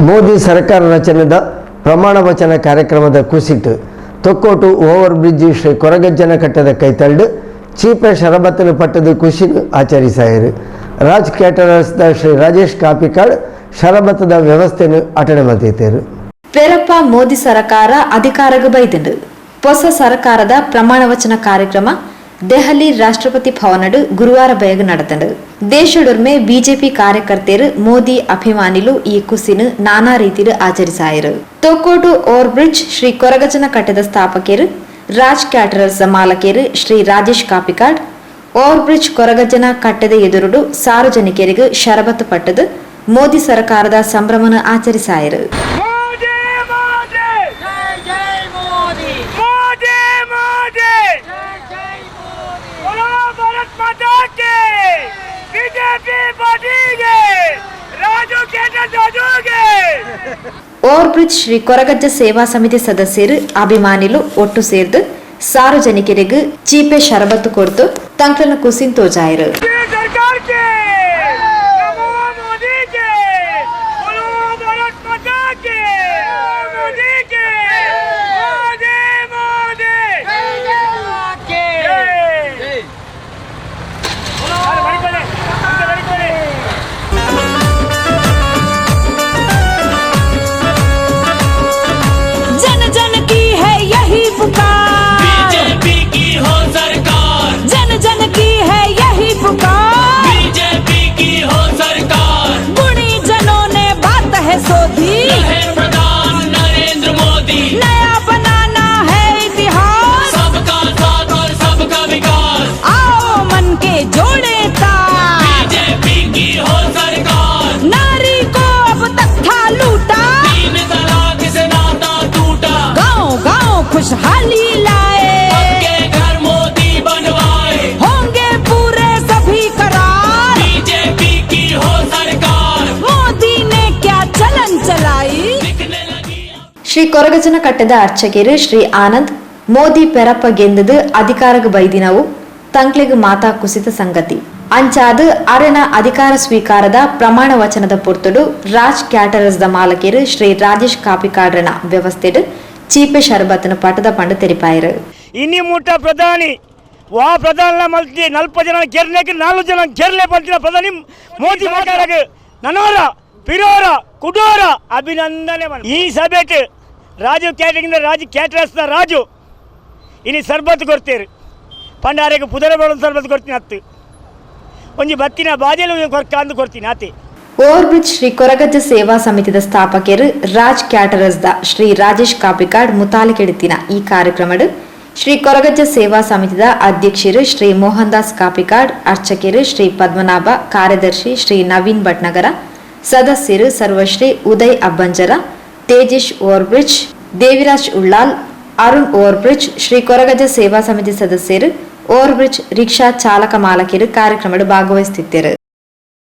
Modi ಸರ್ಕಾರ ರಚನೆದ ಪ್ರಮಾಣ ವಚನ ಕಾರ್ಯಕ್ರಮದ ಕುಸಿಟ್ ತೊಕ್ಕೋಟು ಓವರ್ ಬ್ರಿಡ್ಜ್ ಶ್ರೀ ಕೊರಗಜ್ಜನ ಕಟ್ಟದ ಕೈತಲ್ಡ್ ಚೀಪೆ ಶರಬತ್ತನ ಪಟ್ಟದ ಖುಷಿನ ಆಚರಿಸಾಯರು. Raj caterers the Shri Rajesh Kapikad ಶರಬತ್ತದ ವ್ಯವಸ್ಥೆಯನ್ನು ಅಟಣೆ ಮಲ್ತಿತ್ತೇರು. ಪೆರಪ್ಪ ಮೋದಿ ಸರಕಾರ ಅಧಿಕಾರಗ ಬೈದಂಡು. ಹೊಸ ಸರ್ಕಾರದ ಪ್ರಮಾಣ ವಚನ ಕಾರ್ಯಕ್ರಮ ದೆಹಲಿ ರಾಷ್ಟ್ರಪತಿ ಭವನಡು ಗುರುವಾರ ಬಯಗ ನಡೆದಂಡು. ದೇಶಡೊರ್ಮೆ ಬಿಜೆಪಿ ಕಾರ್ಯಕರ್ತೆರು, ಮೋದಿ ಅಭಿಮಾನಿಲು ಈ ಕುಸಿನ ನಾನಾ ರೀತಿಡು ಆಚರಿಸಾಯರು. ತೊಕ್ಕೋಟು ಓವರ್ ಬ್ರಿಡ್ಜ್ ಶ್ರೀ ಕೊರಗಜನ ಕಟ್ಟದ ಸ್ಥಾಪಕರು, ರಾಜ್ ಕ್ಯಾಟರರ್ಸ್ ಮಾಲಕರು ಶ್ರೀ ರಾಜೇಶ್ ಕಾಪಿಕಾಡ್ ಓವರ್ ಬ್ರಿಡ್ಜ್ ಕೊರಗಜ್ಜನ ಕಟ್ಟೆದ ಎದುರುಡು ಸಾರ್ವಜನಿಕರಿಗೆ ಶರಬತ್ತು ಪಟ್ಟದು ಮೋದಿ ಸರ್ಕಾರದ ಸಂಭ್ರಮನ ಆಚರಿಸಾಯರು. ಮೋದಿ ಮೋದಿ! ಜೈ ಜೈ ಮೋದಿ! ಮೋದಿ ಮೋದಿ! ಜೈ ಜೈ ಮೋದಿ! बोलो भारत माता की! ಬಿಜೆಪಿ ಪಾರ್ಟಿಗೆ, ರಾಜು ಕೇಟರ್ ರಾಜುಗೆ! ಓವರ್ ಬ್ರಿಡ್ಜ್ ಶ್ರೀ ಕೊರಗಜ್ಜ ಸೇವಾ ಸಮಿತಿ ಸದಸ್ಯರು, ಅಭಿಮಾನಿಲು ಒಟ್ಟು ಸೇರ್ದು ಸಾರ್ವಜನಿಕರಿಗೆ ಚೀಪೆ ಶರಬತ್ತು ಕೊಡ್ತು ತಂಕ್ಲನ ಕುಸಿನ್ ತೋಜಾಯರು. सरकार के, नमो मोदी के, बोलो भारत माता के, मोदी के, मोदी मोदी! ಜೈ! ಬಡಿಕೊಳ್ಳಿ, ಬಡಿಕೊಳ್ಳಿ. जन जन की है यही पुकार, बीजेपी की हो सरकार। जन जन की है यही पुकार, बीजेपी की हो सरकार। गुणी जनों ने बात है सोधी, रहे प्रधान नरेंद्र मोदी, नया बनाना है इतिहास, सबका साथ और सबका विकास, आओ मन के जोड़े तार, बीजेपी की हो सरकार। नारी को अब तक था लूटा, तीन तलाक से नाता टूटा, गांव गांव खुशहाली लाए, के घर मोदी बनवाए, होंगे पूरे सभी करार, बीजेपी की हो सरकार। मोदी ने क्या चलन चलाई। दिखने लगी ಶ್ರೀ ಕೊರಗಜನ ಕಟ್ಟದ ಅರ್ಚಕರು ಶ್ರೀ ಆನಂದ್, ಮೋದಿ ಪೆರಪ್ಪ ಗೆಂದದು ಅಧಿಕಾರಗ ಬೈದಿನವು ತಂಕ್ಲೆಗ್ ಮಾತಾ ಕುಸಿತ ಸಂಗತಿ. ಅಂಚಾದ್ ಅರೆನ ಅಧಿಕಾರ ಸ್ವೀಕಾರದ ಪ್ರಮಾಣ ವಚನದ ಪೊರ್ತುಡು ರಾಜ್ ಕ್ಯಾಟರರ್ಸ್ the ಮಾಲಕರು ಶ್ರೀ ರಾಜೇಶ್ ಕಾಪಿಕಾಡ್ರನ ವ್ಯವಸ್ಥೆಡ್ ಚೀಪೆ ಶರಬತ್ತನ ಪಟದ ಪಂಡ ತೆರಿಪಾಯರು. ಇನಿ ಮುಟ್ಟ ಪ್ರಧಾನಿ ವಾ ಪ್ರಧಾನ ಮಲ್ತಿ ನಲ್ಪ ಜನ ಕೆರ್ನೆಕ್ ನಾಲ್ಕು ಜನ ಕೆರ್ಲೆ ಪಂಚಿನ ಪ್ರಧಾನಿ ಮೋದಿ ಸರ್ಕಾರಕ್ಕೆ ನನೋರ ಪಿರೋರ ಕುಡೋರ ಅಭಿನಂದನೆ. ಈ ಸಭೆಟ್ ರಾಜು ಕ್ಯಾಟರಿಂಗ್, ರಾಜು ಕ್ಯಾಟರರ್ಸ್ ರಾಜು ಇನಿ ಸರ್ಬತ್ ಕೊಡ್ತೇರು. ಪಂಡಾರೆಗೆ ಪುದರ ಬೇಡ, ಸರ್ಬತ್ ಕೊಡ್ತೀನಿ. ಹತ್ತು ಒಂಜಿ ಬತ್ತಿನ ಬಾಜೆಲು ಕೊರ್ಕ ಅಂದು ಕೊಡ್ತೀನಿ ಆತೆ. ಓವರ್ ಬ್ರಿಡ್ಜ್ ಶ್ರೀ ಕೊರಗಜ್ಜ ಸೇವಾ ಸಮಿತಿದ ಸ್ಥಾಪಕರು, Raj caterers the Shri Rajesh Kapikad ಮುತಾಲಿಕೆಡುತ್ತಿನ ಈ ಕಾರ್ಯಕ್ರಮಡ್ ಶ್ರೀ ಕೊರಗಜ್ಜ ಸೇವಾ ಸಮಿತಿದ ಅಧ್ಯಕ್ಷರು ಶ್ರೀ ಮೋಹನ್ ದಾಸ್ ಕಾಪಿಕಾಡ್, ಅರ್ಚಕರು ಶ್ರೀ ಪದ್ಮನಾಭ, ಕಾರ್ಯದರ್ಶಿ ಶ್ರೀ ನವೀನ್ ಭಟ್ನಗರ, ಸದಸ್ಯರು ಸರ್ವಶ್ರೀ Uday ಅಬ್ಬಂಜರ, Tejesh over bridge, Deviraj Ullal, Arun over bridge, Shri Koragajja ಸೇವಾ ಸಮಿತಿ ಸದಸ್ಯರು, over bridge rickshaw ಚಾಲಕ ಮಾಲಕರು ಕಾರ್ಯಕ್ರಮಡ್ ಭಾಗವಹಿಸುತ್ತಿದ್ದರು.